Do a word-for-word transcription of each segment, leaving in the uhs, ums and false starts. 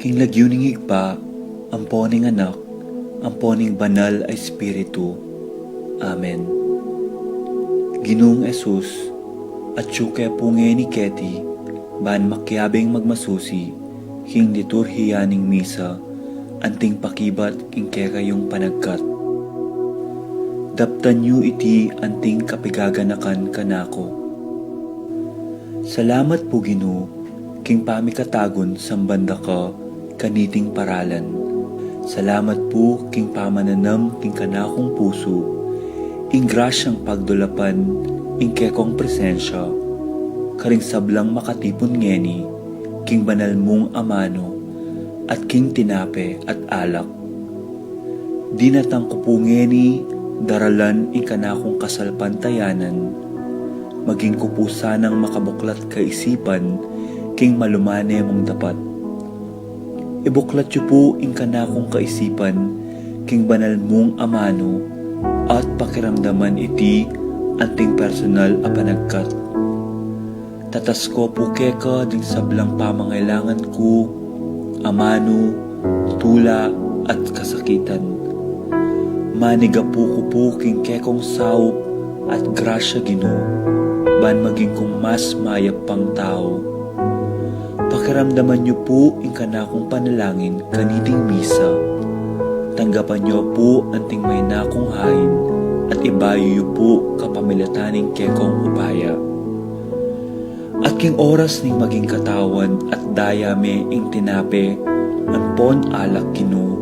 King lagyu ning Ibpa, ampo ning Anak, ampo ning Banal a Espiritu. Amen. Ginung Jesus, atyu ke pu ngeni keti, ban makiabing magmasusi king liturhiya ning misa, anting pakibat king kekayung panagkat. Daptan yu iti anting kapigaganakan kanaku. Salamat pu, Ginu, king pamikatagun samban da ka kaniting paralan. Salamat pu king pamananam king kanakung pusu ing grasyang pagdulapan ing kekong presensya karing sablang makatipun ngeni king banal mung amanu at king tinape at alak. Dinatang ku pu ngeni daralan ing kanakung kasalpantayanan, maging ku pu sanang makabuklat kaisipan king malumane mung dapat. Ibuklat yu pu ing kanakung kaisipan king banal mung amanu at pakiramdaman iti anting personal a panagkat. Tatas ko pu keka ding sablang pamangailangan ku, amanu, tula, at kasakitan. Manigapu ku pu king kekong saup at grasya, Ginu, ban maging kung mas mayap pang tau. Pakiramdaman yu pu ing kanakung panalangin kaniting misa. Tanggapan yu pu anting maina kung hain at ibayu yu pu kapamilatan ning kekong upaya. At king oras ning maging katawan at daya me ing tinape ampon alak, Ginu,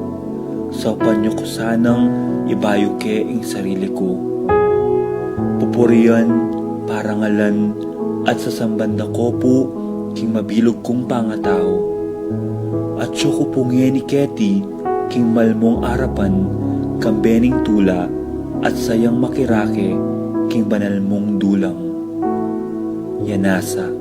saupan yu ku sanang ibayu ke ing sarili ku. Pupurian, parangalan, at sasamban da ko pu king mabilug kung pangatau. Atyu ku pu ngeni keti king malmung arapan kambe ning tula at sayang makirake king banal mung dulang. Yanasa.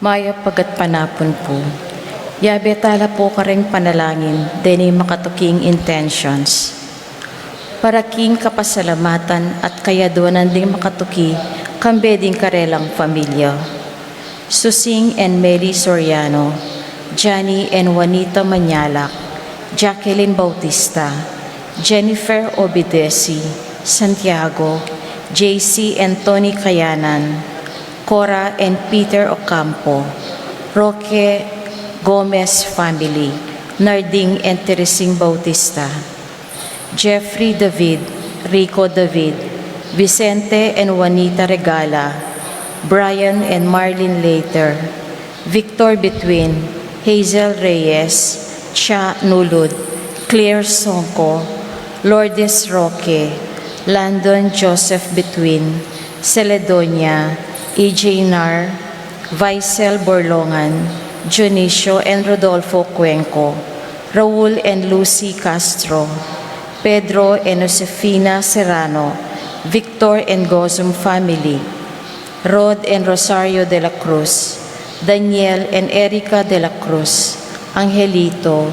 Mayap a gatpanapun pu. Yabe tala pu karing panalangin deni makatuking intentions. Para king kapasalamatan at kayaduanan ding makatuki kambe ding karelang familia. Susing and Meli Soriano, Johnny and Juanita Mañalac, Jacqueline Bautista, Jennifer Obidesi, Santiago, J C and Tony Kayanan, Cora and Peter Ocampo, Roque Gomez family, Narding and Teresing Bautista, Jeffrey David, Rico David, Vicente and Juanita Regala, Brian and Marlene Later, Victor Between, Hazel Reyes, Cha Nulud, Claire Songco, Lourdes Roque, Landon Joseph Between, Celedonia, E J Nar, Vaisel Borlongan, Dionisio and Rodolfo Cuenco, Raul and Lucy Castro, Pedro and Josefina Serrano, Victor and Gozum family, Rod and Rosario de la Cruz, Daniel and Erica de la Cruz, Angelito,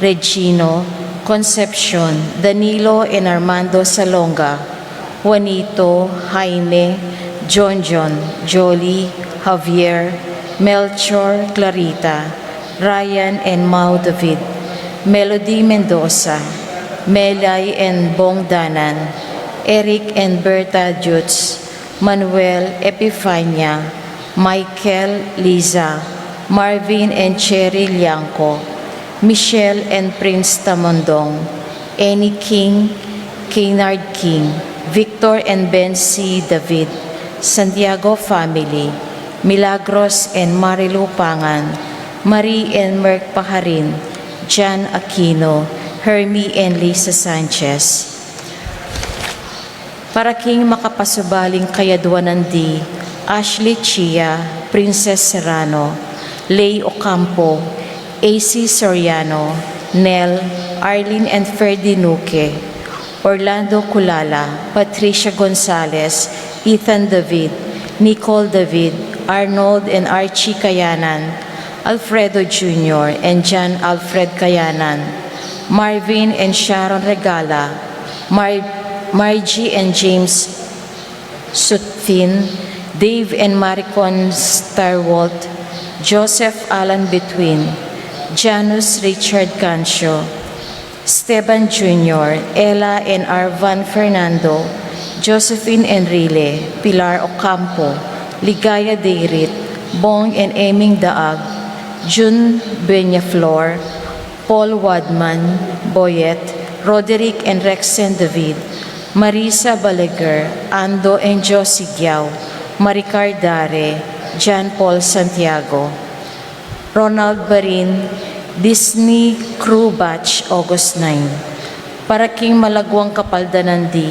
Regino, Concepcion, Danilo and Armando Salonga, Juanito, Jaime, John John, Jolie, Javier, Melchor, Clarita, Ryan and Mau David, Melody Mendoza, Melay and Bong Danan, Eric and Berta Jutz, Manuel, Epifania, Michael, Liza, Marvin and Cherry Liangco, Michelle and Prince Tamondong, Annie King, Keynard King, Victor and Bency David, Santiago family, Milagros and Marilu Pangan, Marie and Merck Pajarin, Jan Aquino, Hermie and Lisa Sanchez. Para king makapasubaling kayadwanan di Ashley Chia, Princess Serrano, Lay Ocampo, A C Soriano, Nel, Arlene and Ferdy Nuque, Orlando Culala, Patricia Gonzalez, Ethan David, Nicole David, Arnold and Archie Kayanan, Alfredo Junior and John Alfred Kayanan, Marvin and Sharon Regala, Mar- Margie and James Sutphin, Dave and Maricon Starwalt, Joseph Alan Between, Janus Richard Cancio, Esteban Junior, Ella and Arvan Fernando, Josephine Enrile, Pilar Ocampo, Ligaya Deirit, Bong and Eming Daag, Jun Beñaflor, Paul Wadman, Boyet, Roderick and Rexen David, Marisa Balaguer, Ando and Josie Giao, Maricar Dare, John Paul Santiago, Ronald Barin, Disney Crew Batch, August nine. Para king malagwang kapaldanan di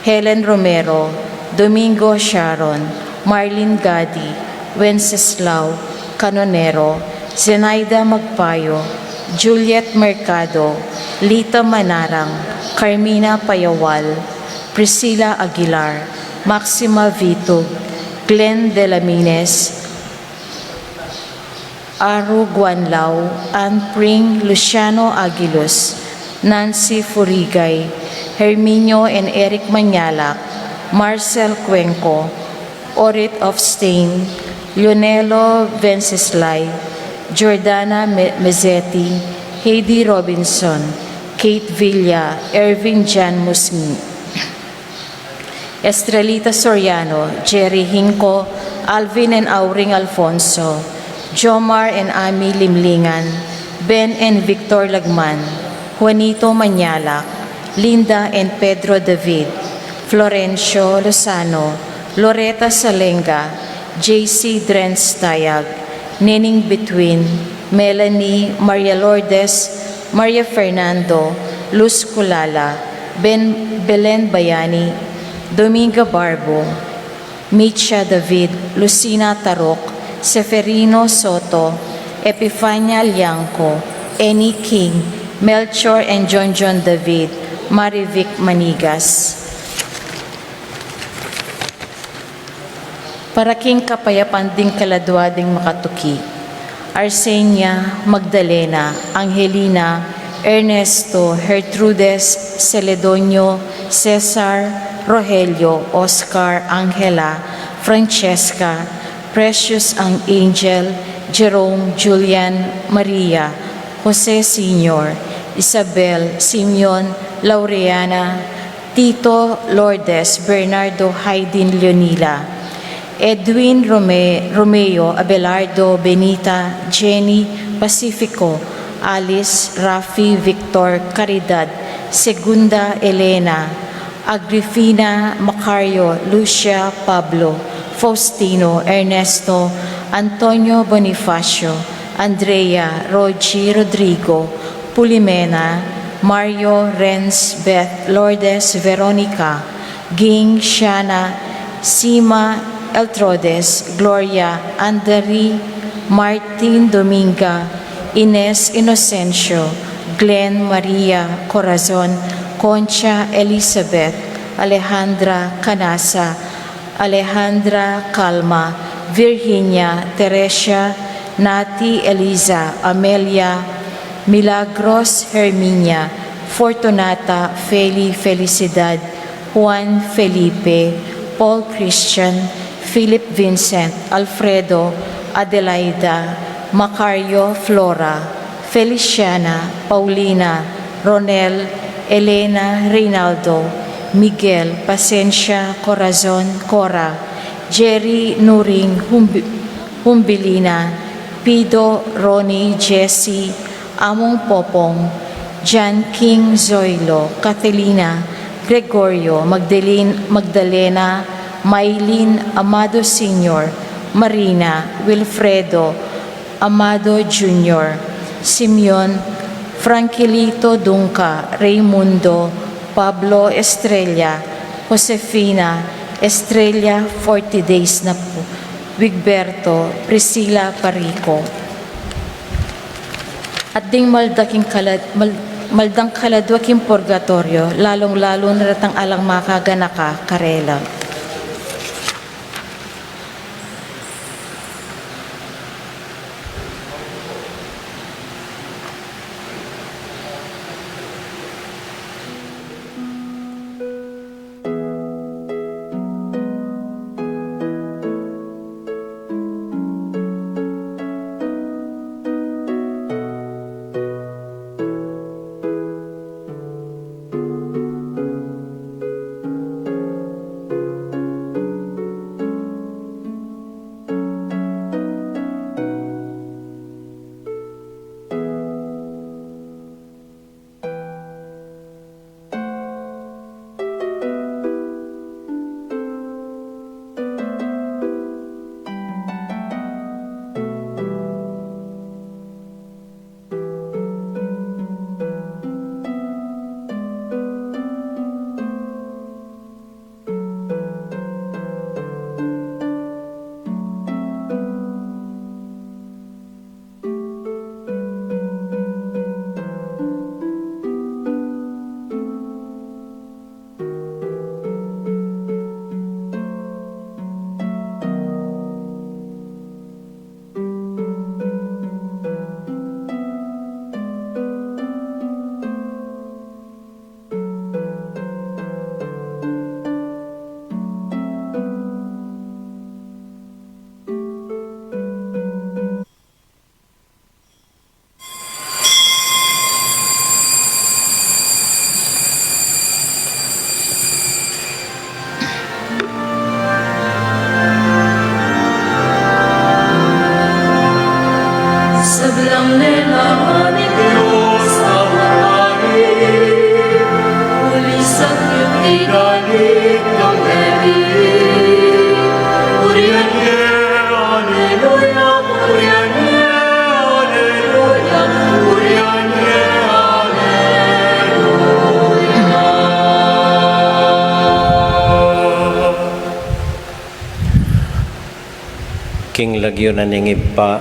Helen Romero, Domingo Sharon, Marlene Gadi, Wenceslao Canonero, Zenaida Magpayo, Juliet Mercado, Lita Manarang, Carmina Payawal, Priscilla Aguilar, Maxima Vitug, Glenn Delamines, Aru Guanlao, Ann Pring, Luciano Aguilus, Nancy Furigay, Herminio and Eric Mañalac, Marcel Cuenco, Orit of Stain, Leonelo Venceslay, Jordana Me- Mezzetti, Heidi Robinson, Kate Villa, Ervin Jan Musngi, Estrelita Soriano, Jerry Hinco, Alvin and Auring Alfonso, Jomar and Ami Limlingan, Ben and Victor Lagman, Juanito Mañalac, Linda and Pedro David, Florencio Lozano, Loreta Salenga, J C Drenz Tayag, Nening Between, Melanie, Maria Lourdes, Maria Fernando, Luz Culala, Ben Belen Bayani, Dominga Barbo, Micha David, Lucina Tarok, Seferino Soto, Epifania Liangco, Annie King, Melchor and John John David, Marivic Manigas. Para king kapayapan ding kaladwa ding makatuki, Arsenia, Magdalena, Angelina, Ernesto, Gertrudes, Celedonio, Cesar, Rogelio, Oscar, Angela, Francesca, Precious, Ang- Angel, Jerome, Julian, Maria, Jose Senior, Isabel, Simeon, Laureana, Tito, Lourdes, Bernardo, Haydin, Leonila, Edwin, Rome- Romeo, Abelardo, Benita, Jenny, Pacifico, Alice, Rafi, Victor, Caridad, Segunda, Elena, Agrifina, Macario, Lucia, Pablo, Faustino, Ernesto, Antonio, Bonifacio, Andrea, Rogie, Rodrigo, Pulimena, Mario, Renz, Beth, Lourdes, Veronica, Ging, Shana, Sima, Eltrodes, Gloria, Andari, Martin, Dominga, Ines, Inocencio, Glenn, Maria, Corazon, Concha, Elizabeth, Alejandra, Canasa, Alejandra, Calma, Virginia, Teresia, Nati, Eliza, Amelia, Milagros, Herminia, Fortunata, Feli, Felicidad, Juan, Felipe, Paul, Christian, Philip, Vincent, Alfredo, Adelaida, Macario, Flora, Feliciana, Paulina, Ronel, Elena, Reynaldo, Miguel, Pasensia, Corazon, Cora, Jerry, Nuring, Humbi-, Humbilina, Pido, Ronnie, Jessie, Among Popong, Jan King, Zoilo, Catalina, Gregorio, Magdalene, Magdalena, Maylin, Amado Senior, Marina, Wilfredo, Amado Junior, Simeon, Franquilito, Dunca, Raymundo, Pablo, Estrella, Josefina, Estrella, forty days na po, Wigberto, Priscilla, Parico. At ding malda king kalad-, mal-, maldang kaladwa king purgatorio, lalung-lalu na retang alang makaganaka karela. Sablang lelangan ning Dios a matari, uli sa tigalig nang Mary. Purian ye, aleluya, purian ye, aleluya, purian ye, aleluya. King lagyu na ning Ibpa,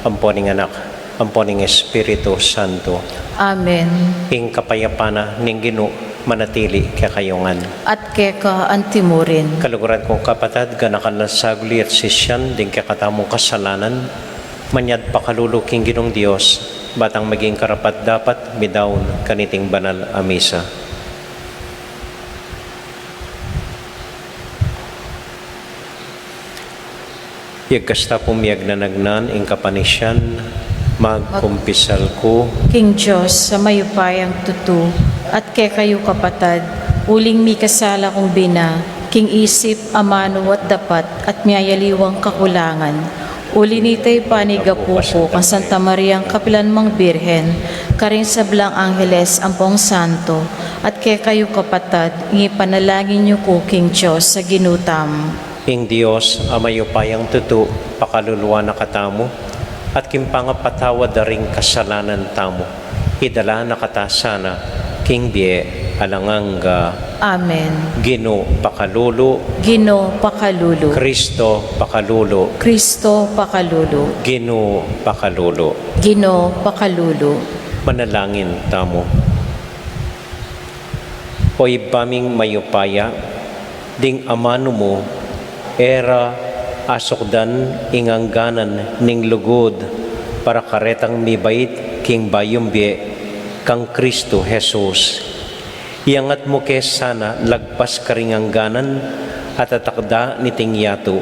ampo ning Anak, ampo ning Espiritu Santo. Amen. Ing kapayapan na ning Ginu manatili kekayu ngan. At keka antimurin. Kaluguran kung kapatad, ganakan lang saglit sisian ding kekatamung kasalanan, manyad pakalulu king Ginung Dios, batang maging karapat-dapat midaun kaniting banal a misa. Yagkasta pung miyagnanagnan ing kapanisian, magkumpisal ku king Dios a mayupayang tutu, at kekayu kapatad, uling mikasala kung bina, king isip, amanu at dapat, at miyayaliwang kakulangan. Uli nita ipanigapu ku kang Santa Mariang kapilan mang Birhen, karing sablang angeles ampong santo, at kekayu kapatad, ing ipanalangin yu ku king Dios a Ginu tamu. Ing Dios a mayupayang tutu, pakaluluan na katamu, at king pangapatawad da ring kasalanan tamu, idala na kata sana king bie alang angga. Amen. Ginu pakalulu. Ginu pakalulu. Kristo pakalulu. Kristo pakalulu. Ginu pakalulu. Ginu pakalulu. Manalangin tamu. O Ibpa ming mayupaya, ding amanu mu, e ra Asukdan ing angganan ning lugud para karetang mibait king bayung bie kang Kristo Jesus. Iangat mu ke sana lagpas karing angganan a tatakda niting yatu,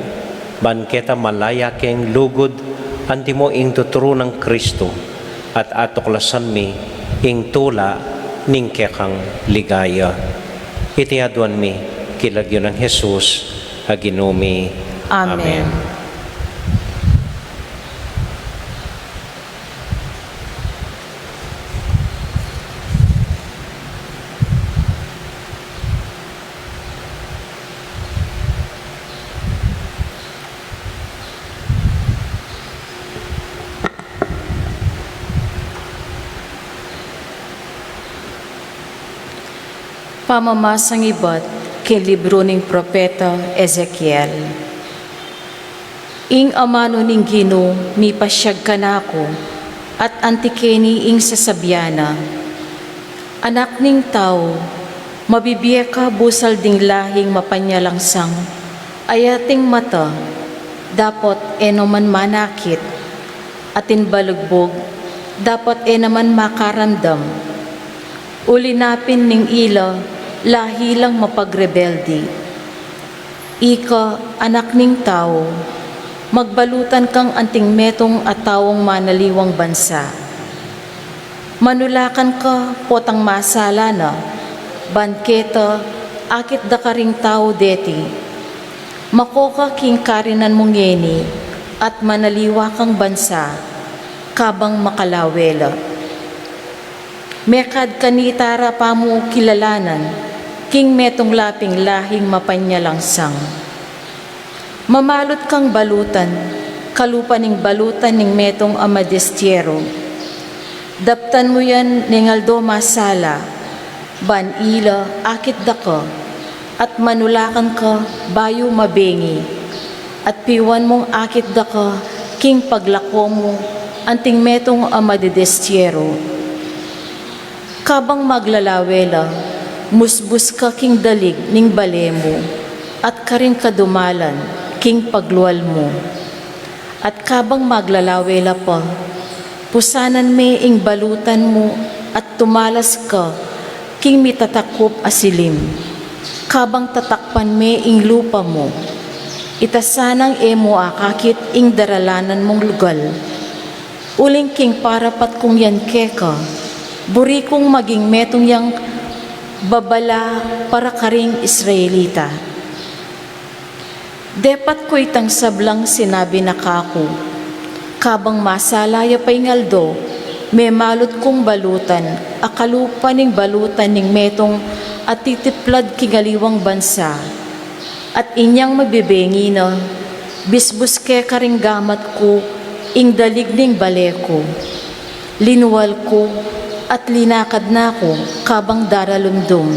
ban keta malaya keng lugud antimo ing tuturu nang Kristo, at atuklasan mi ing tula ning kekang ligaya. Iti aduan mi king lagyu nang Jesus a Ginu mi. Amen. Amen. Pamamasang ibat king libru ning propeta Ezekiel. Ing amanu ning Ginu mipasyag kanaku, at anti keni ing sasabian na, Anak ning tau, mabibie ka busal ding lahing mapanyalangsang, a ating mata, dapot e no man manakit, atin balugbug, dapot e naman makaramdam. Uli na pin ning ila lahi lang mapagrebelde. Ika, anak ning tau, magbalutan kang anting metung a taung manaliwang bansa. Manulakan ka potang masala na, ban keta akit da karing tau deti. Mako ka king karinan mu ngeni, at manaliwa kang bansa, kabang makalawe la. Mekad kanita ra pamu kilalanan king metung laping lahing mapanyalangsang. Mamalut kang balutan, kalupa ning balutan ning metung a madestieru. Daptan mu yan ning aldo masala, ban ila akit da ka, at manulakan ka bayu mabengi, at piwan mung akit da ka king paglako mu anting metung a madedestieru. Kabang maglalawe la, musbus ka king dalig ning bale mu, at karing kadumalan king paglual mu. At kabang maglalawe la pa, pusanan me ing balutan mu at tumalas ka king mitatakup a silim. Kabang tatakpan me ing lupa mu, ita sanang e mu akakit ing daralanan mung lugal. Uling king parapat kung yan keka, buri kung maging metung yang babala para karing Israelita. Depat ku itang sablang sinabi na kaku, kabang masala ya pa ing aldo, memalut kung balutan a kalupa ning balutan ning metung a titiplad king aliwang bansa. At inyang mabebengi na, bisbus ke karing gamat ku ing dalig ning bale ku. Linual ku at linakad na ku kabang daralumdum.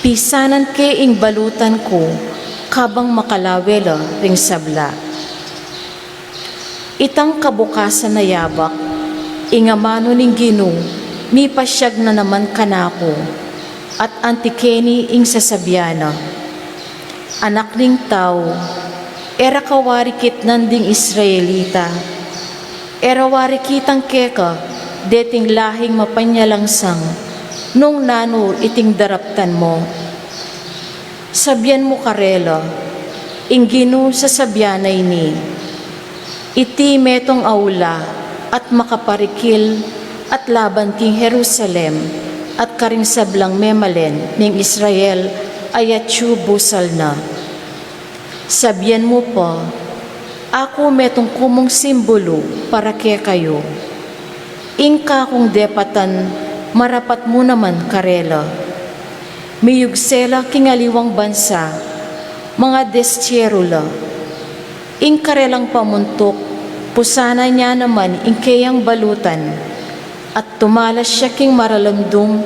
Pisanan ke ing balutan ku kabang makalawe la ring sabla. Itang kabukasan a yabak, ing amanu ning Ginu mipasyag na naman kanaku, at anti keni ing sasabian na, Anak ning tau, e ra ka wari kitnan ding Israelita, e ra wari kitang keka deting lahing mapanyalangsang nung nanu iting daraptan mu. Sabian mu karela, ing Ginu sasabian na ini, Iti metung a ula at makaparikil at laban king Jerusalem at karing sablang memalen ning Israel a atyu busal na. Sabian mu pa, Aku metung ku mung simbulu para kekayu. Ing kakung depatan marapat mu naman karela. Miyugse la king aliwang bansa, mangadestyeru la. Ing karelang pamuntuk, pusanan ya naman ing keyang balutan, at tumalas ya king maralumdum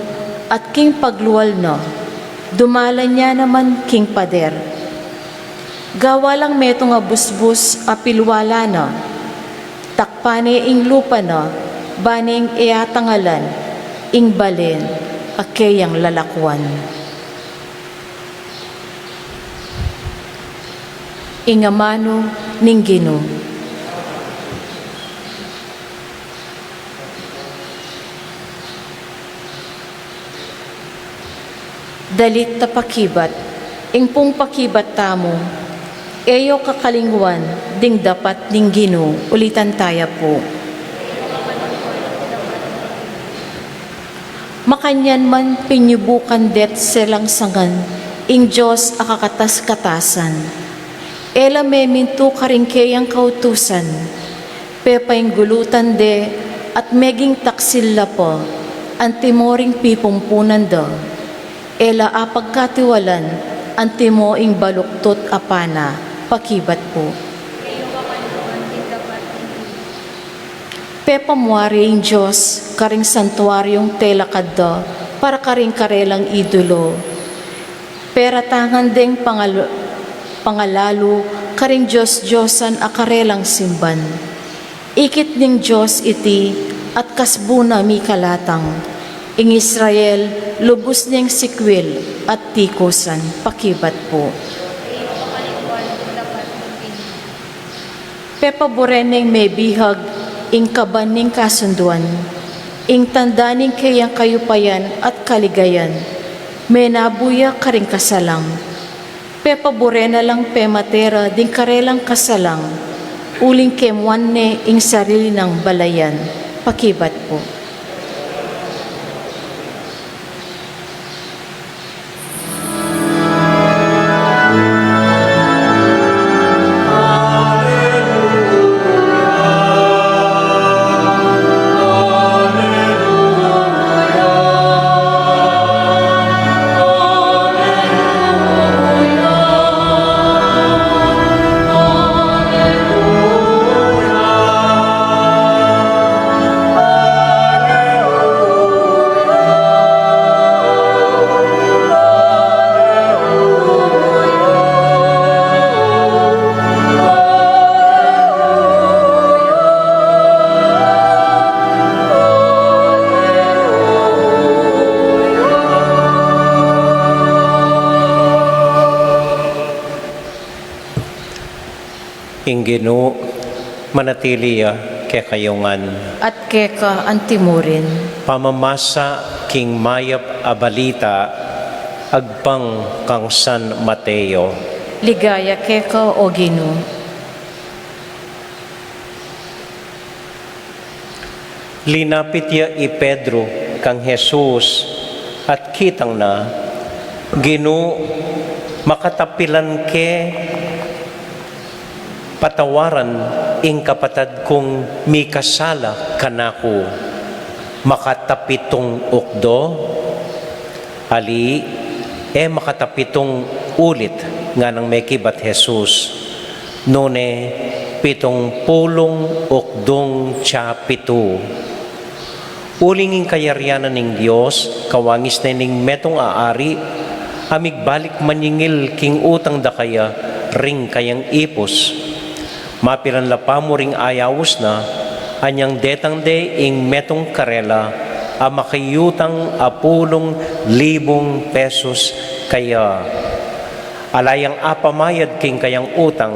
at king paglual na, dumalan ya naman king pader. Gawa lang metung a busbus a pilwalan na, takpan ne ing lupa na, ba neng e atangalan ing balen a keyang lalakwan. Ing amanu ning Ginu. Dalit a pakibat, ing pung pakibat tamu, e yu kakalingwan ding dapat ning Ginu, ulitan taya pu. Makanyan man pinyubukan de't selangsangan ing Dios a kakatas-katasan. E la memintu karing keyang kautusan, pepainggulutan de at meging taksil la pa antimo ring pipumpunan da. E la apagkatiwalan antimo ing baluktot a pana, pakibat pu. Pepamwari ing Dios karing santuaryung telakad da para karing karelang idolo. Peratangan deng pangal-, pangalalu karing dios-diosan a karelang simban. Ikit ning Dios iti at kasbu na mikalatang. Ing Israel lubus neng sikwil at tikusan, pakibat pu. Pepaburen neng mebihag ing kaban ning kasunduan, ing tanda ning keyang kayupayan at kaligayan, menabu ya karing kasalang. Pepaburen na lang pemate ra ding karelang kasalang, uling kemuan ne ing sarili nang balayan, pakibat pu. Ing Ginu manatili ya kekayu ngan. At keka antimurin. Pamamasa king mayap a balita agpang kang San Mateo. Ligaya keka, o Ginu. Linapit ya i Pedro kang Jesus at kitang na, Ginu, makatapilan ke patawaran ing kapatad kung mikasala kanaku makatapitung ukdo? Ali, e makatapitung ulit, nganang mekibat Jesus, nune pitung pulung ukdung tsapitu. Uling ing kayarian na ning Dios kawangis ne ning metung a ari a migbalik manyingil king utang da kaya ring kayang ipus. Mapilan la pamu ring ayaus na, anyang detang de ing metung karela a makiutang a pulung libung pesus kaya. Ala yang apamayad king kayang utang,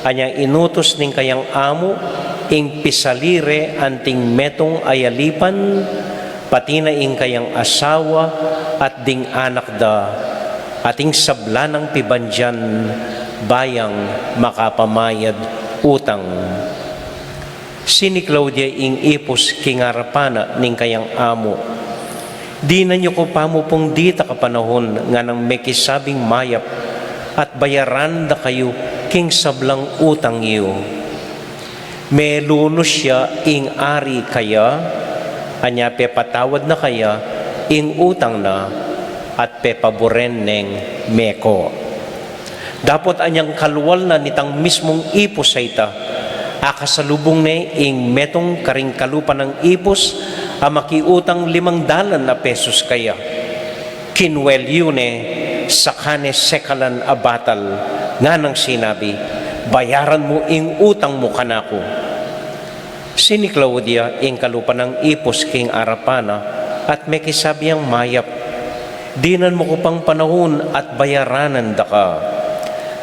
anyang inutus ning kayang amu ing pisali re anting metung a yalipan, pati na ing kayang asawa at ding anak da, at ing sabla nang pibandian bayang makapamayad utang. Siniklaud ya ing ipus king arapan na ning kayang amu, Dinan yu ku pamu pung dita kapanahun, nganang mekisabing mayap, at bayaran da kayu king sablang utang yu. Melunus ya ing ari kaya, anya pepatawad na kaya ing utang na, at pepaburen neng meko. Dapot anyang kalual na nitang mismung ipus a ita, akasalubung ne ing metung karing kalupa nang ipus a makiutang limang dalan a pesus kaya. Kinuelyu ne, saka ne sekalan a batal, nganang sinabi, "Bayaran mu ing utang mu kanaku." Siniklaud ya ing kalupa nang ipus king arapan na, at mekisabi yang mayap, "Dinan mu ku pang panahun at bayaranan da ka."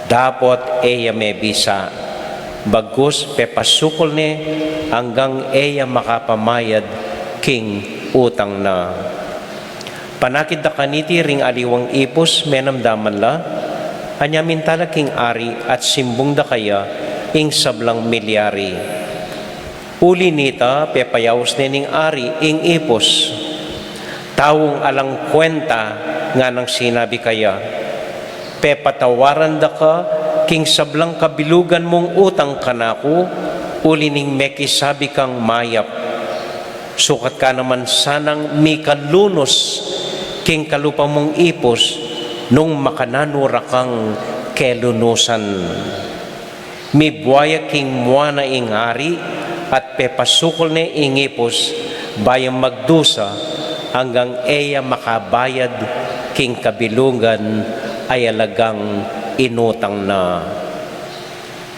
Dapot e ya mebisa, bagkus pepasukul ne anggang e ya makapamayad king utang na. Panakit da kaniti ring aliwang ipus, menamdaman la, anya minta la king ari at simbung da keya ing sablang milyari. Uli nita, pepayaus ne ning ari ing ipus. Taung alang kwenta, nganang sinabi keya, pepatawaran da ka king sablang kabilugan mung utang kanaku, uli ning mekisabi kang mayap. Sukat ka naman sanang mikalunus king kalupa mung ipus nung makananu ra kang kelunusan. Mibua ya king mua na ing ari at pepasukul ne ing ipus, bayang magdusa anggang e ya makabayad king kabilugan a alagang inutang na.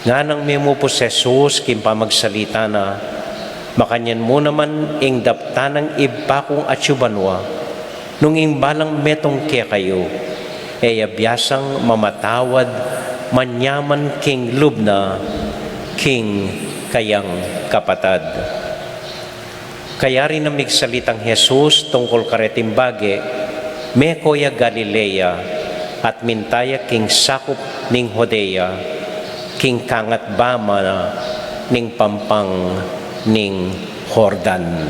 Nganang mimupus Jesus king pamagsalita na, makanyan mu naman ing daptan nang Ibpa kung atsu banua, nung ing balang metung kekayu e ya biasang mamatawad manyaman king lub na king kayang kapatad. Kayari nang migsalitang Jesus tungkul kareting bage, meko ya Galilea, at minta ya king sakup ning Judea, king kangatba ma ning pampang ning Jordan.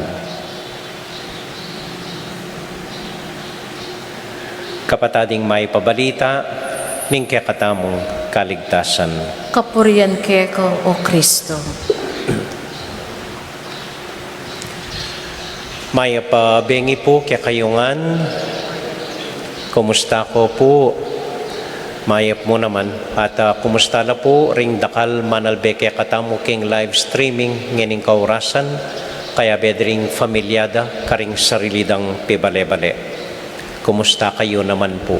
Kapatad, ing mayap a balita ning kekatamung kaligtasan. Kapurian keka, O Kristo. Mayap a bengi pu kekayu ngan. Kumusta ko pu? Mayap mu naman. At, ah, kumusta la pu ring dakal manalbe kekatamu king live streaming ngening kaurasan, kayabe da ring familia da karing sarili dang pibale-bale? Kumusta kayu naman pu?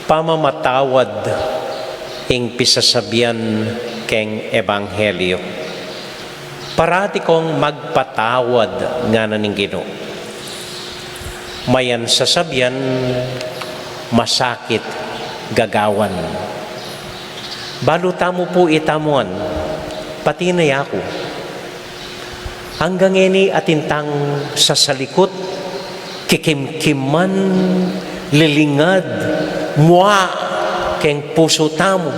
Pamamatawad ing pisasabian keng ebanghelyo. Parati kong magpatawad, ngana ning Ginu. Mayan sasabian, masakit gagawan. Balu tamu pu itamu ngan, pati na yaku. Anggang ngeni atin tang sasalikut, kikimkiman, lilingad, mua keng pusu tamu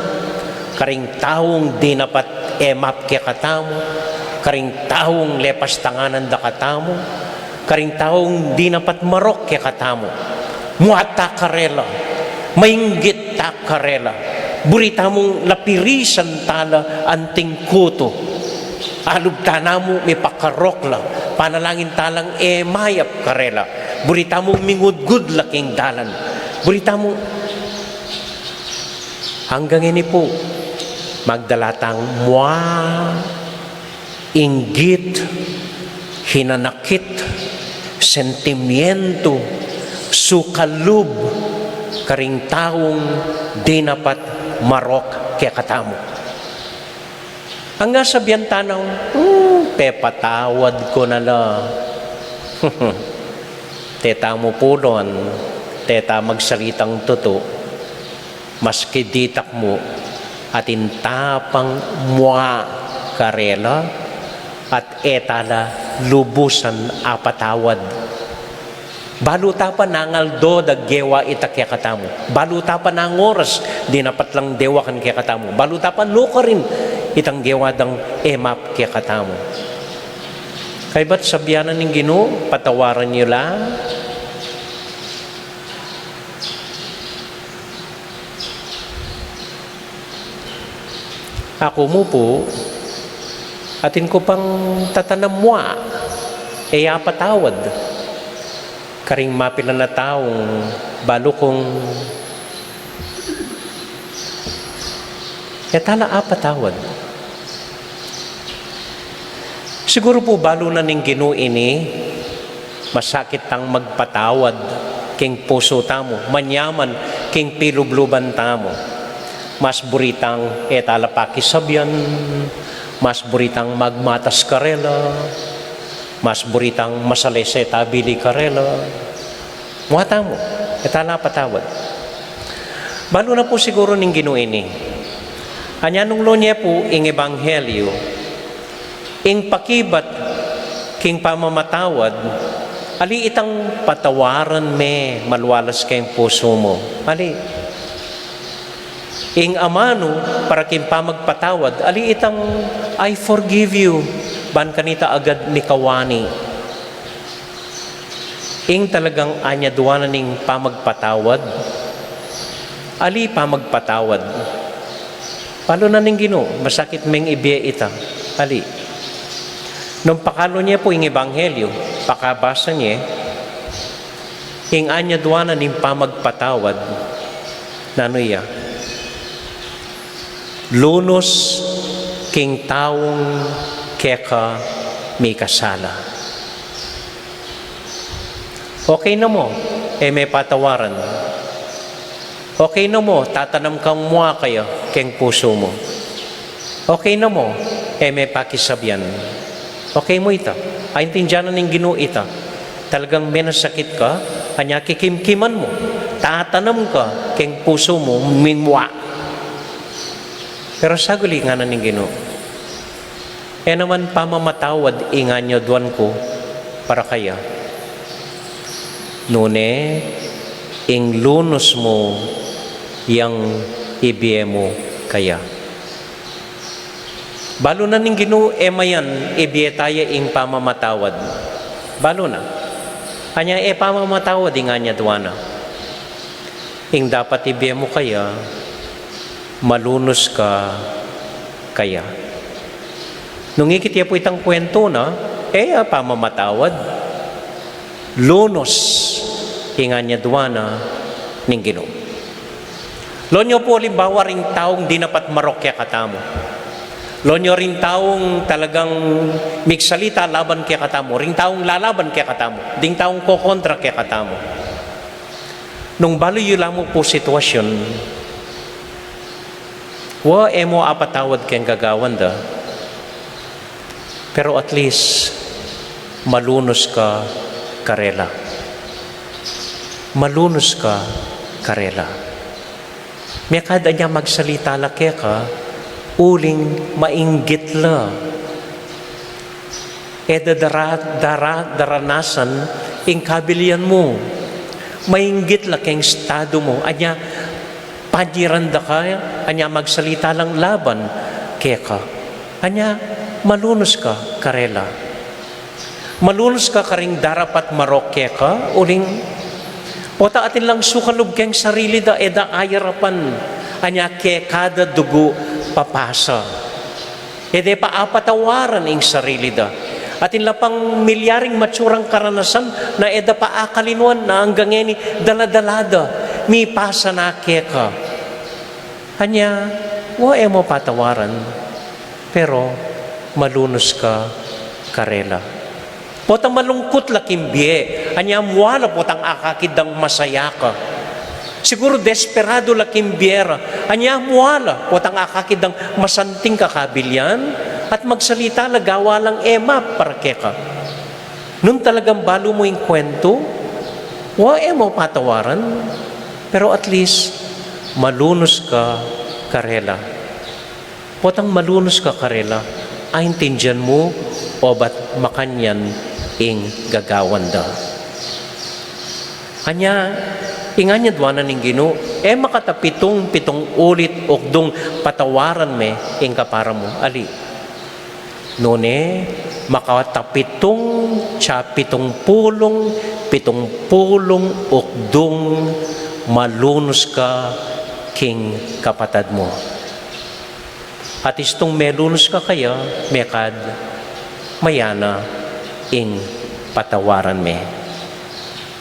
karing taung dinapat e map kekatamu, karing taung lepas tanganan da katamu, karing taung dinapat marok kekatamu. Mua ta karela, mainggit ta karela. Buri tamung lapirisan tala anting kutu. Alub tana mu mipakarok la, panalangin talang e mayap karela. Buri tamung mingudgud la king dalan. Buri tamu, anggang ngeni pu, magdala tang mua, inggit, hinanakit, sentimientu, sukalub karing taung dinapat marok kekatamu. Anggang sabian tana, "Hmm, pepatawad ko na la." Tetamu pu, don, teta magsalitang tutu, maski ditak mu, atin ta pang mua karela, at e tala lubusan apatawad. Balu ta pa nang aldo da gewa ita kekatamu. Balu ta pa nang oras dinapat lang dewakan kekatamu. Balu ta pa nukarin itang gewa dang e map kekatamu. Kaybat sabian na ning Ginu, patawaran yu la. Aku mu pu, atin ku pang tatanam mua, e apatawad karing mapilan a taung balu kung e tala apatawad. Siguru pu balu na ning Ginu ini, masakit tang magpatawad king pusu tamu, manyaman king pilubluban tamu. Mas buri tang e tala pakisabian, mas buri tang magmatas karela, mas buri tang masalese tabili karela. Mua tamu, e tala patawad. Balu na pu siguru ning Ginu ini. Anya nung lon ye pu ing ebanghelyo, ing pakibat king pamamatawad, ali itang patawaran me malualas keng pusu mu. Ali. Ing amanu para king pamagpatawad, ali itang "I forgive you," ban kanita agad mikawani. Ing talagang anyaduan na ning pamagpatawad, ali pamagpatawad. Balu na ning Ginu, masakit meng ibie ita, ali. Nung pakalon ye pu ing ebanghelyo, pakabasa ye, ing anyaduan na ning pamagpatawad, nanu ya? Lunus king taung keka mikasala. Okay na mu, e me patawaran. Okay na mu, tatanam kang mua kaya keng pusu mu. Okay na mu, e me pakisabian. Okay mu ita. Aintindian na ning Ginu ita. Talagang menasakit ka, anya kikimkiman mu. Tatanam ka keng pusu mu, ming mua. Pero saguli, ngana ning Ginu, e naman pamamatawad ing anyaduan ku para kaya, nune ing lunus mu yang ibie mu kaya. Balu na ning Ginu, e mayan ibie taya ing pamamatawad. Balu na. Anya e pamamatawad ing anyaduan na. Ing dapat ibie mu kaya, malunus ka kaya. Nung ikit ye pu itang kwentu na, e ya pamamatawad. Lunus ing anyaduan na ning Ginu. Lon yu pu alimbawa ring taung dinapat marok kekatamu. Lon yu ring taung talagang migsalita laban kekatamu, ring taung lalaban kekatamu, ding taung kokontra kekatamu. Nung balu yu la mu pu sitwasyun, wa, e mu apatawad keng gagawan da, pero at least malunus ka karela. Malunus ka karela. Mekad anya magsalita la keka, uling mainggit la. E da dara-, dara-, daranasan ing kabilian mu. Mainggit la keng estadu mu. Anya, panyiran da ka, anya magsalita lang laban keka. Anya, malunus ka karela. Malunus ka karing darapat marok keka, uling pota atin lang sukalub keng sarili da, e da ayarapan, anya keka da dugu papasa. E de pa apatawaran ing sarili da. Atin la pang milyaring matsurang karanasan na e da pa akalinuan na anggang ngeni dala-dala da, mipasa na keka. Anya, wa, e mu patawaran, pero malunus ka karela. Potang malungkut la king bie, anya mua la potang akakit dang masaya ka. Siguru desperadu la king bie ra, anya mua la potang akakit dang masanting ka kabilian, at magsalita la gawa lang e map para keka. Nung talagang balu mu ing kwentu, wa, e mu patawaran, pero at least malunus ka karela. Potang malunus ka karela, aintindian mu obat makanyan ing gagawan da. Anya, ing anyaduan na ning Ginu, e makatapitung pitung ulit ukdung patawaran me ing kapara mu. Ali. Nune, makatapitung tsa pitung pulung, pitung pulung ukdung malunus ka king kapatad mu. At istung melunus ka kaya, mekad, mayana ing patawaran me.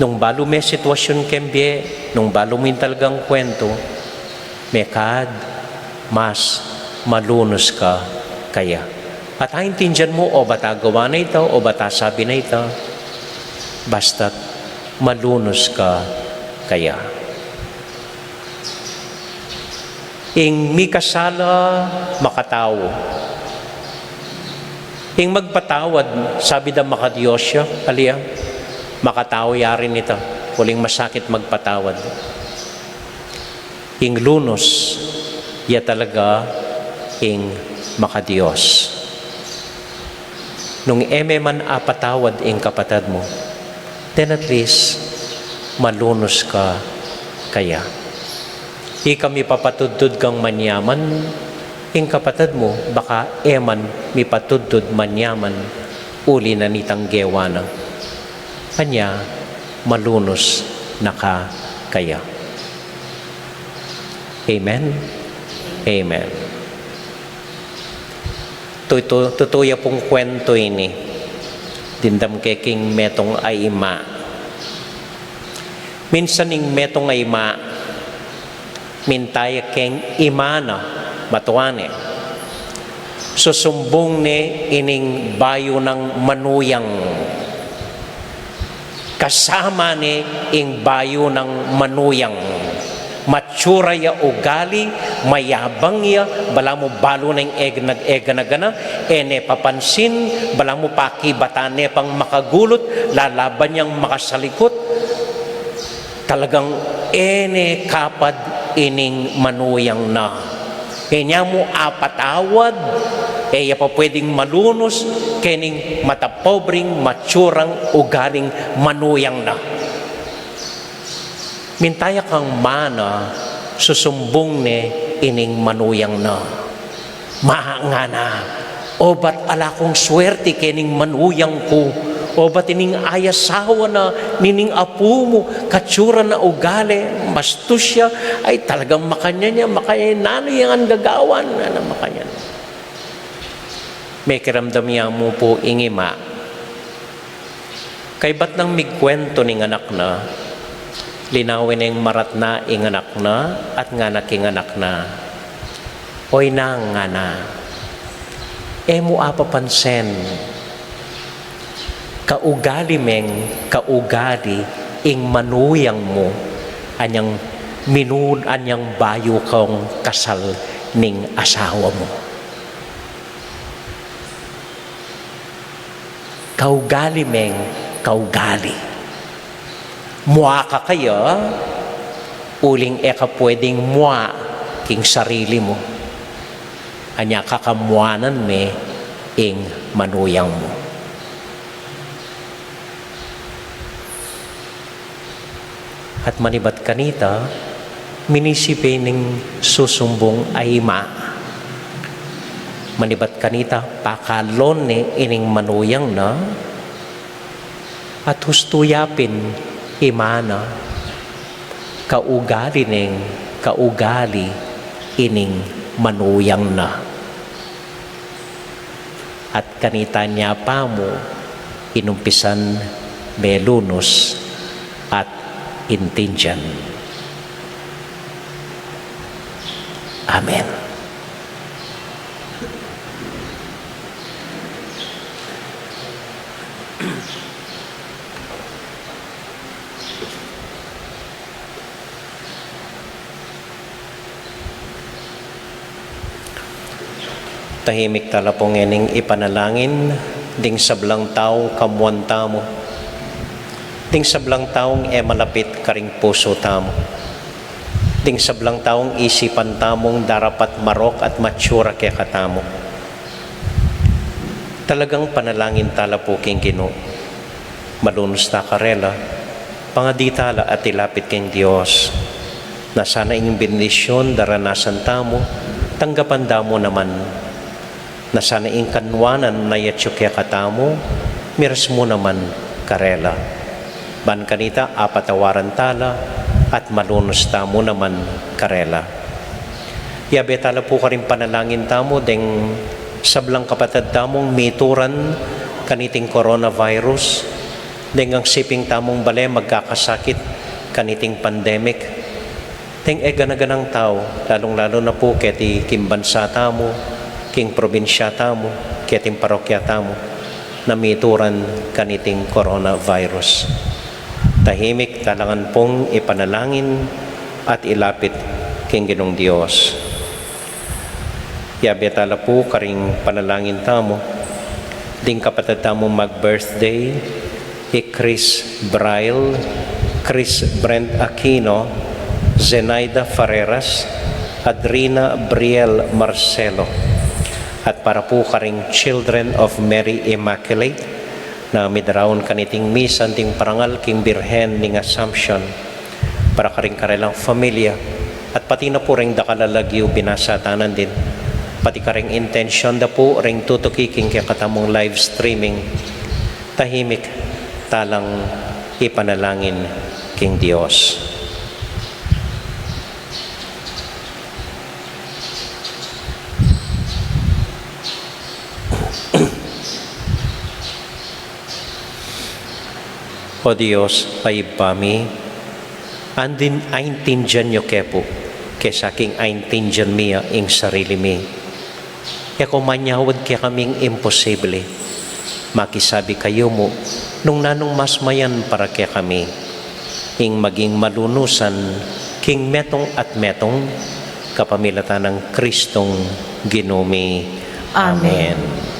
Nung balu me sitwasyun keng bie, nung balu mu ing talagang kwentu, mekad, mas malunus ka kaya. At aintindian mu obat agawa na ita, obat asabi na ita, basta't malunus ka kaya. Ing mikasala, makatau. Ing magpatawad, sabi da makadios ya, ali ya, makatau ya rin ita, uling masakit magpatawad. Ing lunus, ya talaga ing maka-Dios. Nung e me man apatawad ing kapatad mu, then at least, malunus ka kaya. Ika mipapatudtud kang manyaman, ing kapatad mu, baka e man mipatudtud manyaman, uli na nitang gewa na. Anya, malunus na ka kaya. Amen? Amen. Tutu-, tutu ya pung kwento ini. Dimdam ke king metung a ima. Minsan ing metung a ima, minta ya keng ima na, matua ne. Susumbung ne ining bayu nang manuyang. Kasama ne ing bayu nang manuyang. Matsura ya ugali, mayabang ya, balamu balu neng egna-, egana-gana, e ne papansin, balamu pakibatan ne pang makagulut, lalaban yang makasalikut. Talagang e ne kapad ining manuyang na. E ne mu apatawad, e ya pa pwedeng malunus kening matapobring, matsurang ugaling manuyang na. Minta ya kang mana, susumbung ne ining manuyang na. Ma, ngana, obat ala kung swerte kening manuyang ku, obat ining ayasawa na nining apu mu, katsura na ugali, bastus ya, ay talagang makanyan ya, makanyan, nanu yang gagawan, nanu makanyan. Mekiramdam ya mu pu ing ima. Kaybat nang migkwento ning anak na, linawin neng maratna ing anak na, at ngana king anak na, "Oy nang," ngana, "e mu apapansin, kaugali meng kaugali ing manuyang mu, anyang minu-, anyang bayu kang kasal ning asawa mu." Kaugali meng kaugali. Mua ka kaya, uling e ka pwedeng mua king sarili mu. Anya kakamuanan me ing manuyang mu. At manibat kanita, minisipi ning susumbung a ima. Manibat kanita, pakalon ne ining manuyang na, at hustu ya pin ima na, kaugali neng kaugali ining manuyang na. At kanita ne pa mu inumpisan melunus at intindian. Amen. Tahimik tala pung ngening ipanalangin ding sablang taung kamuan tamu, ding sablang taung e malapit karing pusu tamu, ding sablang taung isipan tamung darapat marok at matsura kekatamu. Talagang panalangin tala pu king Ginu. Malunus ta karela, pangadi tala at ilapit king Dios. Na sana ing bendisyun daranasan tamu, tanggapan da mu naman. Na sana ing kanwanan na yatsu kekatamu, miras mu naman karela. Ban kanita apatawaran tala, at malunus tamu naman karela. Yabe tala pu karing panalangin tamu deng sablang kapatad tamung mituran kaniting coronavirus, deng angsiping tamung bale magkakasakit kaniting pandemic, deng e gana-ganang tau, lalung-lalu na pu keti king bansa tamu, king probinsya tamu, keting parokya tamu, na mituran kaniting coronavirus. Tahimik tala ngan pung ipanalangin at ilapit king Ginung Dios. Yabe tala pu karing panalangin tamu ding kapatad tamung mag-birthday, i Chris Braille, Chris Brent Aquino, Zenaida Ferreras, Adrina Briel Marcelo, at para pu karing Children of Mary Immaculate, na midaraun kaniting misa anting parangal king Birhen ning Assumption, para karing karelang familia, at pati na pu ring dakal a lagyu binasa ta nandin, pati karing intensyon da pu ring tutuki king kekatamung live streaming, tahimik talang ipanalangin king Dios. O Dios, a Ibpa mi, andin aintindian yu ke pu, kesa king aintindian mi ya ing sarili mi. E ko manyawad kekaming imposible. Makisabi kayu mu, nung nanung mas mayan para kekami, ing maging malunusan king metung at metung, kapamilatan nang Kristong Ginu mi. Amen. Amen.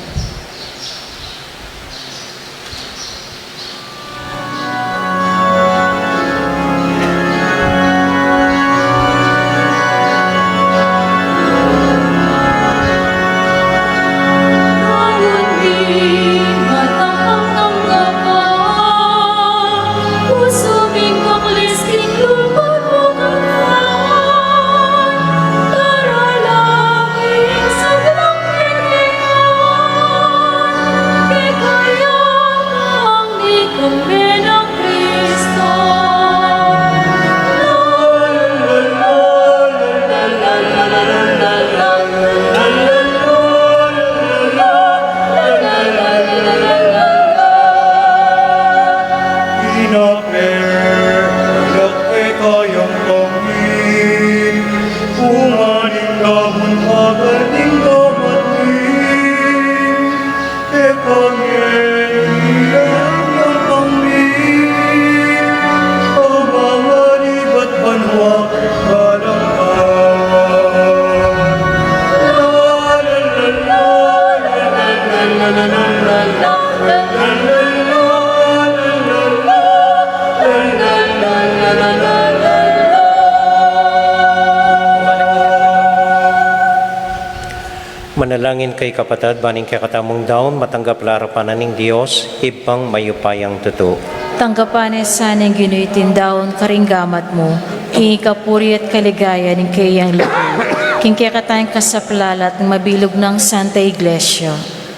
Manalangin kayu kapatad, ban ing kekatamung daun matanggap la arapan na ning Dios, Ibpang mayupayang tutu. Tanggapan na sana ning Ginu iting daun karing gamat mu, king ikapuri at kaligayan ning keyang lugud, king kekatang kasaplalan at mabilug nang Santa Iglesia.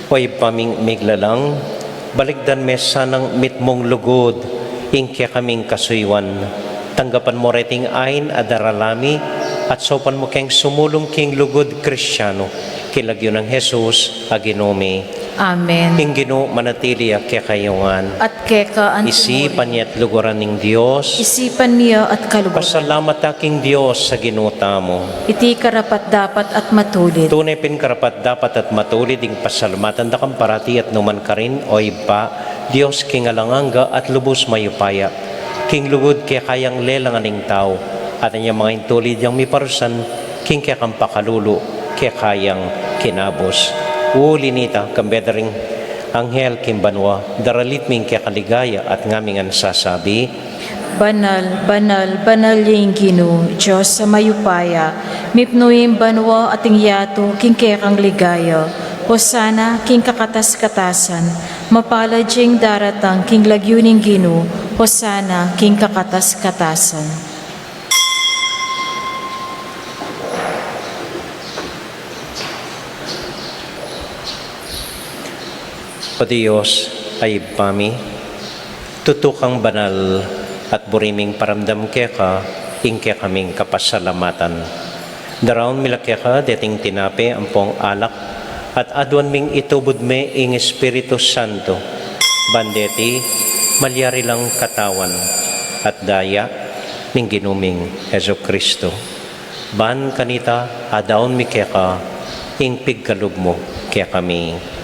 O Ibpa ming miglalang, balikdan me sanang mitmung lugud ing kekaming kasuyuan. Tanggapan mu reting ain a darala mi, at saupan mu keng sumulung king lugud Kristiano, king lagyu nang Jesus a Ginu mi. Amen. Ing Ginu manatili ya kekayu ngan. At keka anti mu rin. Isipan ya at luguran ning Dios. Isipan mi ya at kaluguran. Pasalamat ta king Dios a Ginu tamu. Iti karapat-dapat at matulid. Tune pin karapat-dapat at matulid ing pasalamatan da kang parati at numan karin, O Ibpa, Dios king alang angga at lubus mayupaya. King lugud keka yang lelangan ing tau, at anya mangintulid yang miparusan, king kekang pakalulu, keka yang kinabus. Uli nita, kambe da ring anghel king banua, daralit mi ing kekang ligaya at ngaming ngan sasabi, Banal, banal, banal ya ing Ginu, Dios a mayupaya, mipnu ing banua at ing yatu king kekang ligaya. Hosana king kakatas-katasan, mapalad ya ing daratang king lagyu ning Ginu, Hosana king kakatas-katasan. O Dios, a Ibpa mi, tutu kang banal, at buri ming paramdam keka ing kekaming kapasalamatan. Daraun mi la keka deting tinape ampong alak, at aduan ming itubud me ing Espiritu Santo, ban deti malyari lang katawan at daya ning Ginu ming Jesucristo. Ban kanita, adaun mi keka ing pigkalub mu kekami.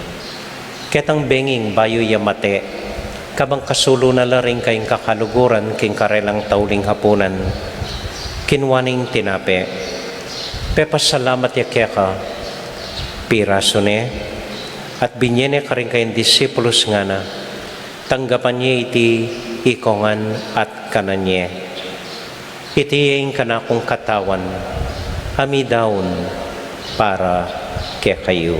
Ketang benging bayu ya mate, kabang kasulu na la ring kayang kakaluguran king karelang tauling hapunan, kinua ne ing tinape, pepasalamat ya keka, pirasu ne, at binie ne karing kayang disipulus, ngana, tanggapan ye iti ikongan at kanan ye. Iti ing kanakung katawan, a midaun para kekayu.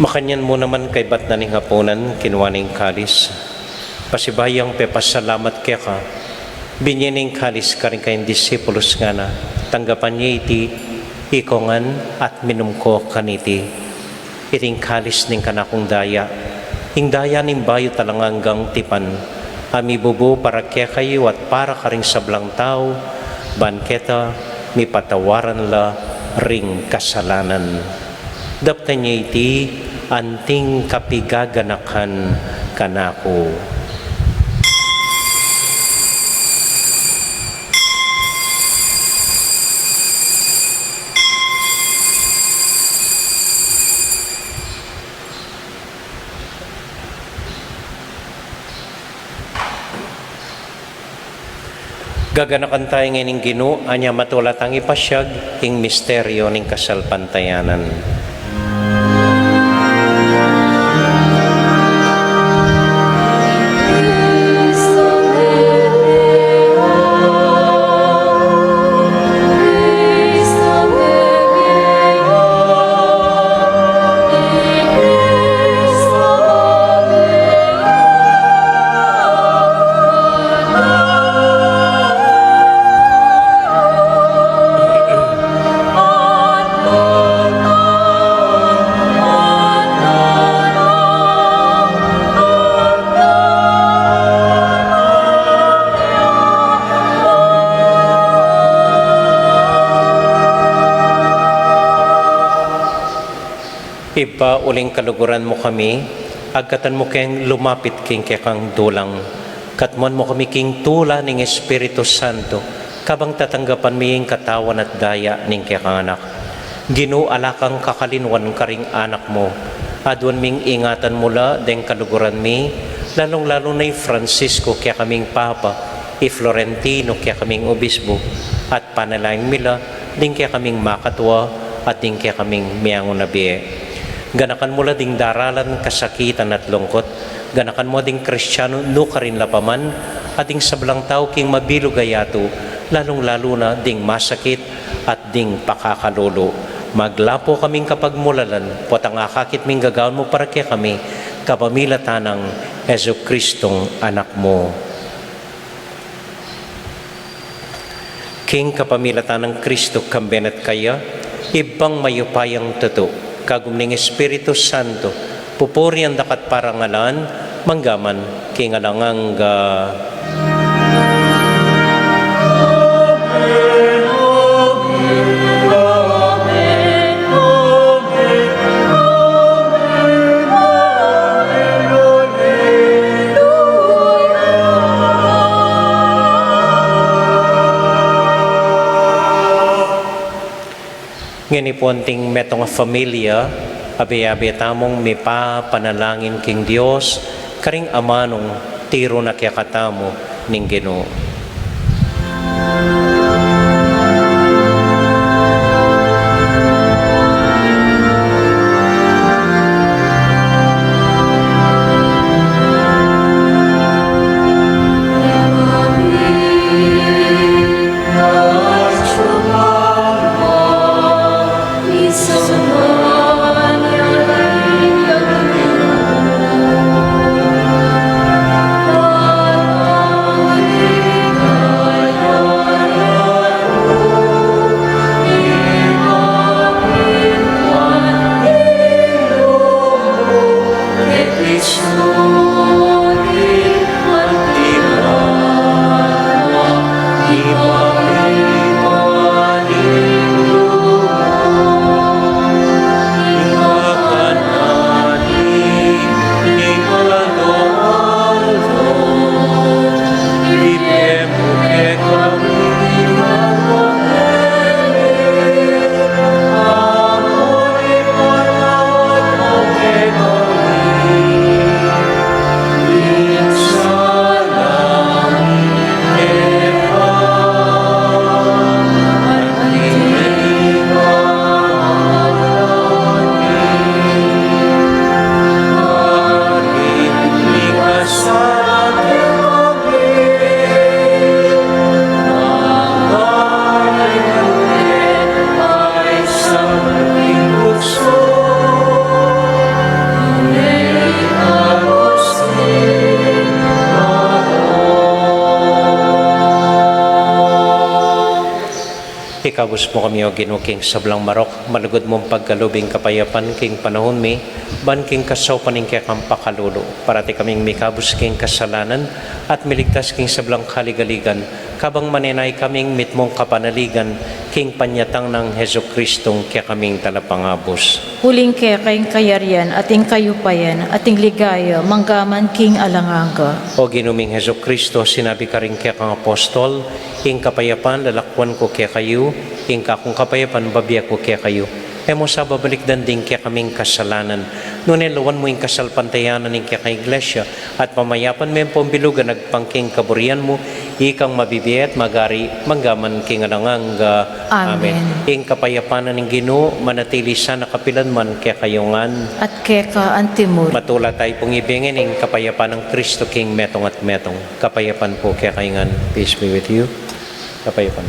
Makanyan mu naman kaybat na ning apunan, kinua ne ing kalis. Pasibayu yang pepasalamat keka, binye ne ing kalis karing kayang disipulus, ngana: Tanggapan ye iti, ikongan at minum ko kaniti. Iti ing kalis ning kanakung daya, ing daya ning bayu at alang anggang tipan, a mibubu para kekayu at para karing sablang tau, ban keta mipatawaran la ring kasalanan. Daptan ye iti anting kapigaganakan kanaku. Gaganakan tamu ngeni ing Ginu, anya matula tang ipasiag ing misteryu ning kasalpantayanan. Ibpa, uling kaluguran mu kami, agkatan mu keng lumapit king kekang dulang. Katmuan mu kami king tula ning Espiritu Santo, kabang tatanggapan mi ing katawan at daya ning kekang Anak. Ginu, ala kang kakalinuan karing anak mu. Aduan ming ingatan mu la deng kaluguran mi, lalung-lalu na i Francisco, kekaming Papa, i Florentino, kekaming Obispo, at panalangin mi la ding kekaming makatua at ding kekaming meangu na bie. Ganakan mu la ding daralan, kasakitan at lungkut. Ganakan mu ding Kristianu nukarin la pa man, at ding sablang tau king mabilug a yatu, lalung-lalu na ding masakit at ding pakakalulu. Maglapu kaming kapagmulalan, potang akakit ming gagawan mu para kekami, kapamilatan nang Jesucristong Anak mu. King kapamilatan nang Kristo, kambe na at kaya, Ibpang mayupayang tutu, kagum ning Espiritu Santo, pupurian da ka at parangalan, mangga man king alang angga. Ngeni pu anting metung a familia, abe-abe tamung mipapanalangin king Dios, karing amanung tiru na kekatamu ning Ginu. Kabus mu kami, O Ginu, king sablang marok, malugud mung pagkalub ing kapayapan king panaun mi, ban king kasaupan ning kekang pakalulu, parati kaming mikabus king kasalanan, at miligtas king sablang kaligaligan, kabang manenaya kaming mitmung kapanaligan, king panyatang nang Jesucristong kekaming Talapangabus. Uling keka ing kayarian, at ing kayupayan, at ing ligaya, manggaman king alang angga. O Ginu ming Jesucristo, sinabi karing kekang apostol, ing kapayapan lalakwan ku kekayu, ing kakung kapayapan bibie ku kekayu. E mu sa babalikdan ding kekaming kasalanan, nune lawan mu ing kasalpantayanan ning kekang Iglesia, at pamayapan me ampong bilugan agpang king kaburian mu, ikang mabibie at magari manggaman king alang angga. Amen. Amen. Ing kapayapan na ning Ginu manatili sana kapilan man kekayu ngan. At keka antimurin. Matula tayu pung ibie ngan ing kapayapan nang Kristo king metung at metung. Kapayapan pu kekayu ngan. Peace be with you. Kapayapan.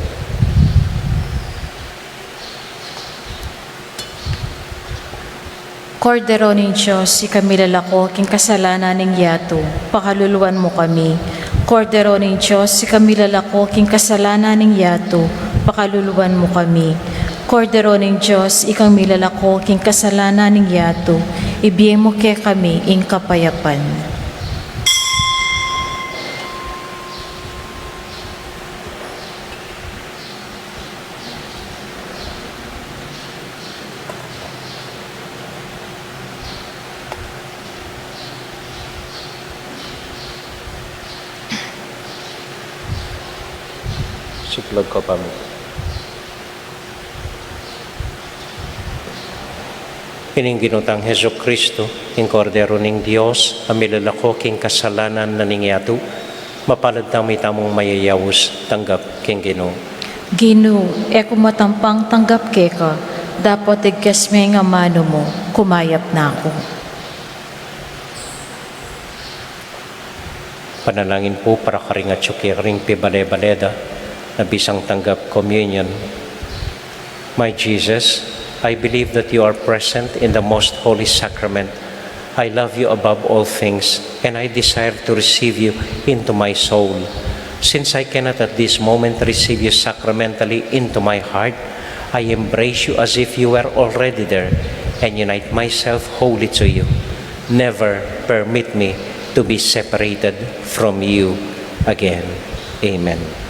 Kordero ning Dios, ika milalako king kasalanan ning yatu, pakaluluan mu kami. Kordero ning Dios, ika milalako king kasalanan ning yatu, pakaluluan mu kami. Kordero ning Dios, ika milalako king kasalanan ning yatu, ibie mu kekami ing kapayapan. Siplag ko pa mu. Ining Ginu tang Jesucristo, ing Kordero ning Dios, a milalako king kasalanan na ning yatu, mapalad tamu itamung mayayaus tanggap king Ginu. Ginu, e ku matampang tanggap keka, dapot igkas me ing amanu mu, kumayap na ku. Panalangin pu para karing atyu kekaring pibale-bale da na bisang tanggap communion. My Jesus, I believe that you are present in the most holy sacrament. I love you above all things, and I desire to receive you into my soul. Since I cannot at this moment receive you sacramentally into my heart, I embrace you as if you were already there and unite myself wholly to you. Never permit me to be separated from you again. Amen.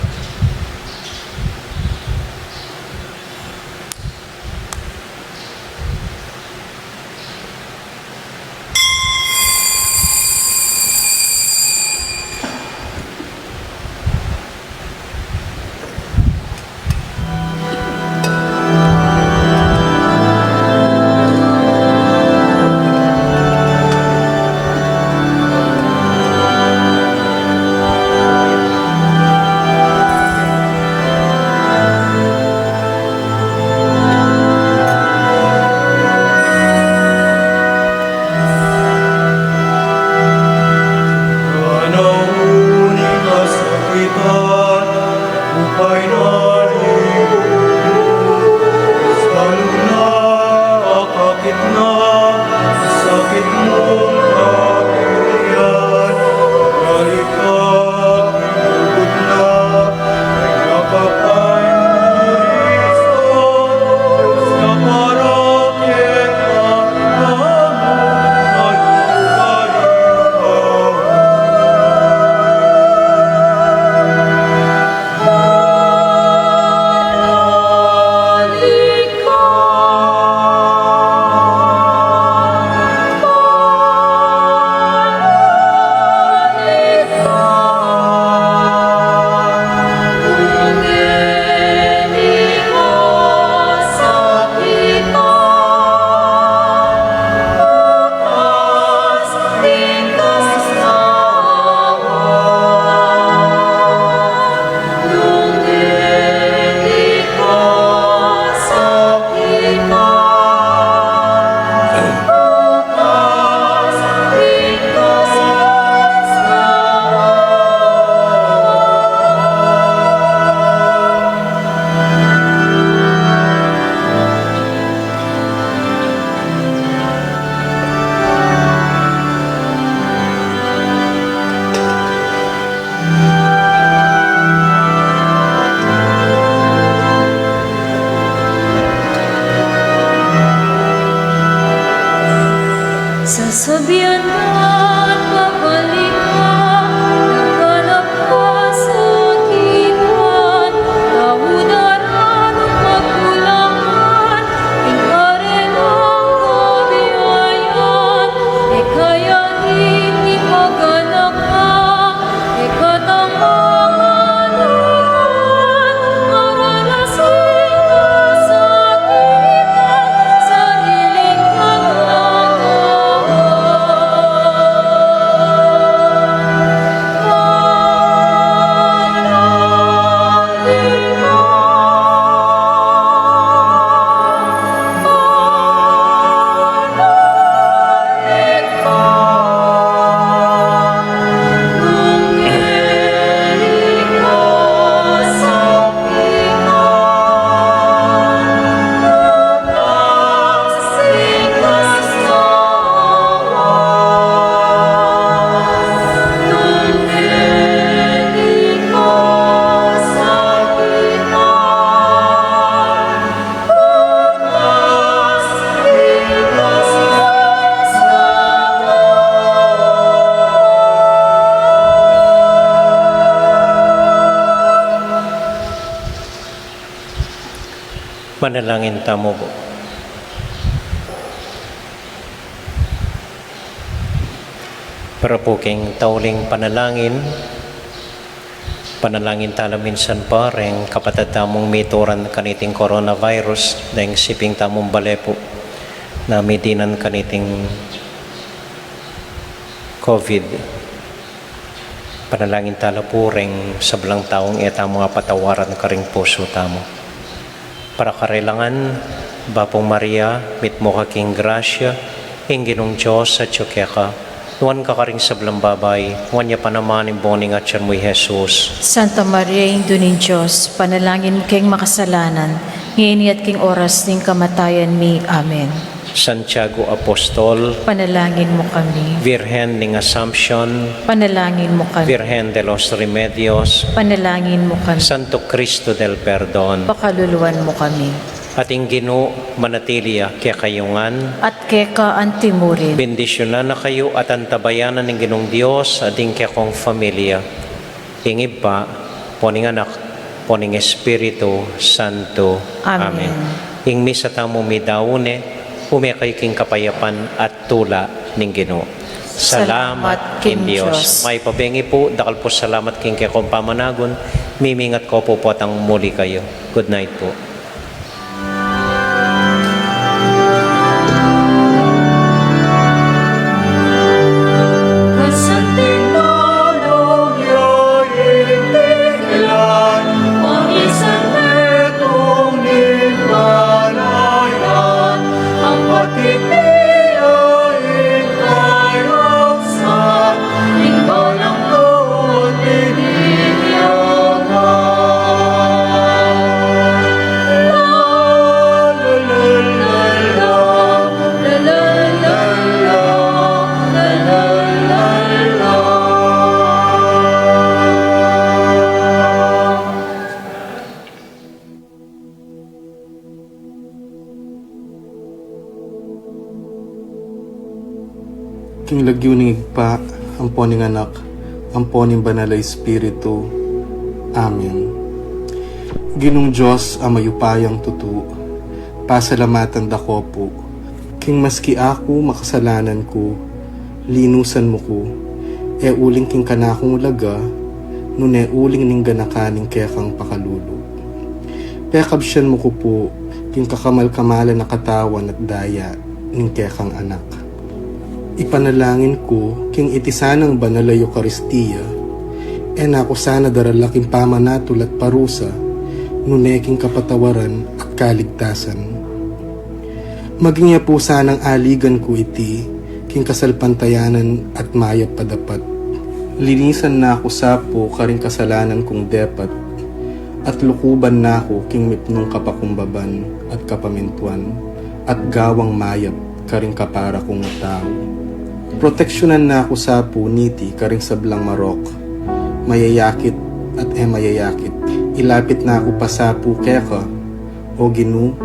Panalangin tamu pu. Para pu king tauling panalangin, panalangin tala minsan pa reng kapatad tamung mituran kaniting coronavirus, deng siping tamung bale pu na midinan kaniting COVID. Panalangin tala pu reng sablang taung e tamu apatawaran karing pusu tamu. Para karelang ngan, Bapu Maria, mitmu ka king grasya, ing Ginung Dios atyu keka, nuan ka karing sablang babai, nuan ya pa naman ing bunga ning atyan mu i Jesus. Santa Maria, Indu ning Dios, panalangin mu keng makasalanan, ngeni at king oras ning kamatayan mi. Amen. Santiago Apostol, panalangin mu kami. Virgen ning Assumption, panalangin mu kami. Virgen de los Remedios, panalangin mu kami. Santo Cristo del Perdon, pakaluluan mu kami. At ing Ginu manatili ya kekayu ngan. At keka antimurin. Bendisyunan na kayu at antabayanan ning Ginung Dios at ing kekong familia. Ing Ibpa, ampo ning Anak, ampo ning Espiritu Santo. Amen. Amen. Ing misa tamu midaun ne, ume kayu king kapayapan at tula ning Ginu. Salamat king Dios. Mayap a bengi pu, dakal pu salamat king kekong pamanagun, mimingat ko pu potang muli kayu. Good night pu. King lagyu ning Ibpa, ampo ning Anak, ampo ning Banal a Espiritu. Amen. Ginung Dios a mayupayang tutu, pasalamatan da ko pu, king maski aku makasalanan ku, linusan mu ku, e uling king kanakung laga, nune uling ning ganakan ning kekang pakalulu. Pekabsian mu ku pu king kakamal-kamalan a katawan at daya ning kekang Anak. Ipanalangin ku king iti sanang banal a Eukaristia, e na ku sana darala king pamanatul at parusa, nune king kapatawaran at kaligtasan. Maging ya pu sanang aligan ku iti king kasalpantayanan at mayap a dapat. Linisan na ku sa pu karing kasalanan kung depat, at lukuban na ku king mipnung kapakumbaban at kapamintuan, at gawang mayap karing kapara kung tau. Proteksyunan na ku sa pu niti karing sablang marok, mayayakit at e mayayakit. Ilapit na ku pa sa pu keka, O Ginu,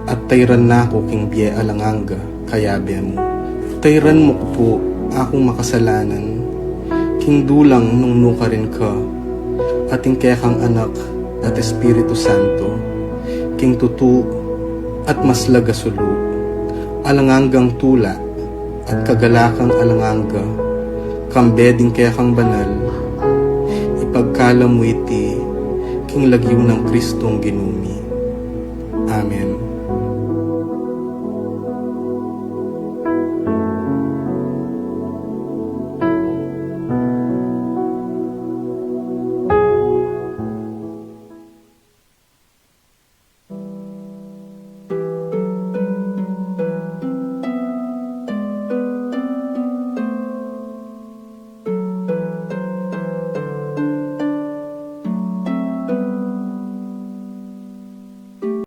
at tayran na ku king bie alang angga, kayabe mu. Tayran mu ku pu akung makasalanan, king dulang nung nukarin ka, at ing kekang Anak at Espiritu Santo, king tutu at maslag a sulu, alang anggang tula, at kagalakan alang angga, kambe ding kekang banal, ipagkalub mu iti king lagyu nang Kristong Ginu mi. Amen.